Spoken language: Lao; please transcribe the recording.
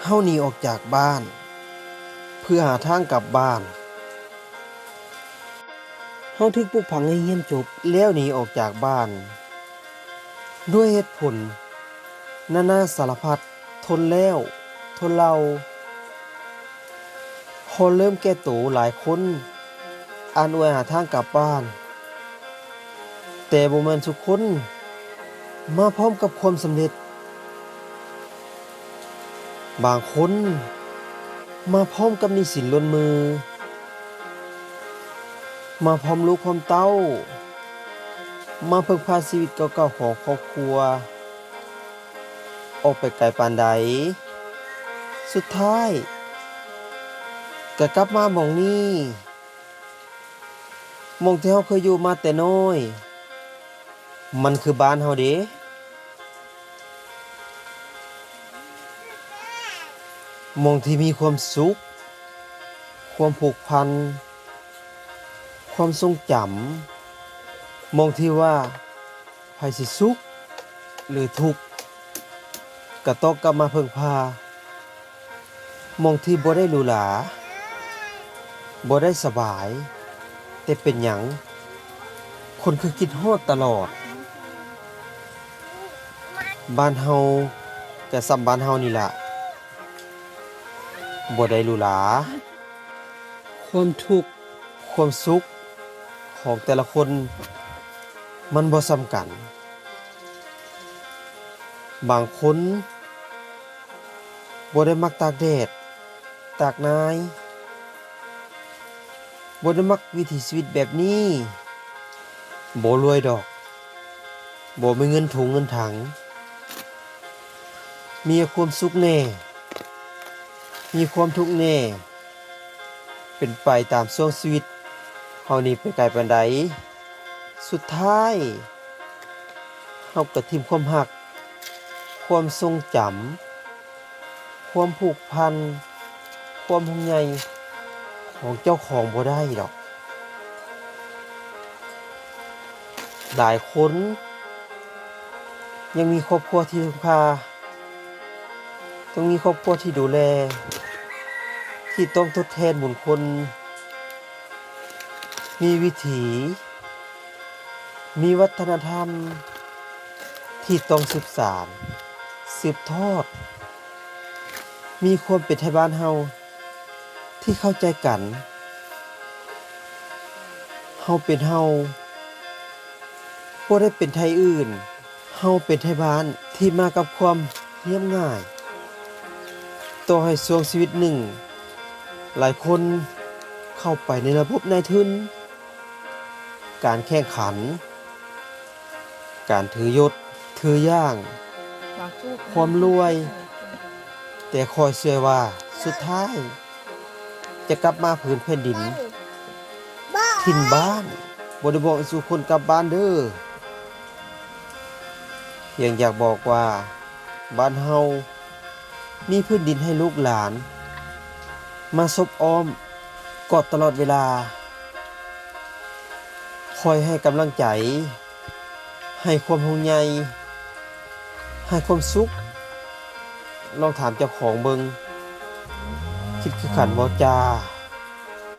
ເຮົາໜີອອກຈາກບ້ານ ເພື່ອຫາທາງກັບບ້ານ. ເຮົາຖືກປູກຝັງໃຫ້ຮຽນຈົບ ແລ້ວໜີອອກຈາກບ້ານ ດ້ວຍເຫດຜົນນານາສາລະພັດ ທົນແລ້ວທົນເລົ່າ. ພໍເລີ່ມແກ່ໂຕ, ຫຼາຍຄົນອານອວຍຫາທາງກັບບ້ານ, ແຕ່ບໍ່ແມ່ນທຸກຄົນມາພ້ອມກັບຄວາມສຳເລັດ. ບາງຄົນມາພ້ອມກັບໜີ້ສິນລົ້ນມື, ມາພ້ອມລູກພ້ອມເຕົ້າ, ມາເພິ່ງພາຊີວິດເກົ່າໆຂອງຄອບຄົວ ອອກໄປໄກປານໃດ, ສຸດທ້າຍກໍກັບມາໝ່ອງນີ້, ໝ່ອງທີ່ເຮົາເຄີຍຢູ່ມາແຕ່ນ້ອຍ. ມັນຄືບ້ານເຮົາເດ້, ໝ່ອງທີ່ມີຄວາມສຸກ, ຄວາມຜູກພັນ, ຄວາມຊົງຈຳ, ໝ່ອງທີ່ວ່າໃຜຊິສຸກ ຫຼື ທຸກ ກໍຕ້ອງກັບມາເພິ່ງພາ. ໝ່ອງທີ່ບໍ່ໄດ້ຫຼູຫຼາ, ບໍ່ໄດ້ສະບາຍ, ແຕ່ເປັນຫຍັງຄົນຄືຄິດຮອດຕະຫຼອດ? ບ້ານເຮົາກໍສ່ຳບ້ານເຮົານີ້ລະ, ບໍ່ໄດ້ຫຼູຫຼາ. ຄວາມທຸກ ຄວາມສຸກຂອງແຕ່ລະຄົນມັນບໍ່ສ່ຳກັນ. ບາງຄົນບໍ່ໄດ້ມັກຕາກແດດຕາກນາຍ, ບໍ່ໄດ້ມັກວິຖີຊີວິດແບບນີ້, ບໍ່ລວຍດອກ, ບໍ່ມີເງິນຖົງເງິນຖັງ, ມີຄວາມສຸກແດ່, ມີຄວາມທຸກແດ່. ເປັນໄປຕາມຊ່ວງຊີວິດເຮົານີ້ໄປໄກປານໃດ, ສຸດທ້າຍເຮົາກໍຖິ້ມຄວາມຮັກ, ຄວາມຊົງຈຳ, ຄວາມຜູກພັນ, ຄວາມຫ່ວງໃຍຂອງເຈົ້າຂອງບໍ່ໄດ້ດອກ. ຫຼາຍຄົນຍັງມີຄອບຄົວທີ່ເພິ່ງພາ, ຕ້ອງມີຄອບຄົວທີ່ດູແລ, ທີ່ຕ້ອງທົດແທນບຸນຄຸນ, ມີວິຖີ, ມີວັດທະນະທຳທີ່ຕ້ອງສືບສານ, ສືບທອດ, ມີຄວາມເປັນໄທບ້ານເຮົາ ທີ່ເຂົ້າໃຈກັນ. ເຮົາເປັນເຮົາ, ບໍ່ໄດ້ເປັນໄທອື່ນ. ເຮົາເປັນໄທບ້ານທີ່ມາກັບຄວາມຮຽບງ່າຍ. ຕໍ່ໃຫ້ຊ່ວງຊີວິດໜຶ່ງ, ຫຼາຍຄົນເຂົ້າໄປໃນລະບົບນາຍທຶນ, ການແຂ່ງຂັນ, ການຖືຍົດ, ຖືຢ່າງ, ຄວາມລວຍ, ແຕ່ຂ້ອຍເຊື່ອວ່າສຸດທ້າຍຈະກັບມາພື້ນແຜ່ນດິນ, ຖິ່ນບ້ານ. ບໍ່ໄດ້ບອກໃຫ້ສູ່ຄົນກັບບ້ານເດີ້. ພຽງຢາກບອກວ່າບ້ານເຮົາມີພື້ນດິນໃຫ້ລູກຫຼານມາສົບອ້ອມກອດຕະຫຼອດເວລາ, ຄອຍໃຫ້ກຳລັງໃຈ, ໃຫ້ຄວາມຫ່ວງໃຍ, ໃຫ້ຄວາມສຸກ. ລອງຖາມເຈົ້າຂອງເບິ່ງ, ຄິດຄືກັນບໍ່ຈ້າ?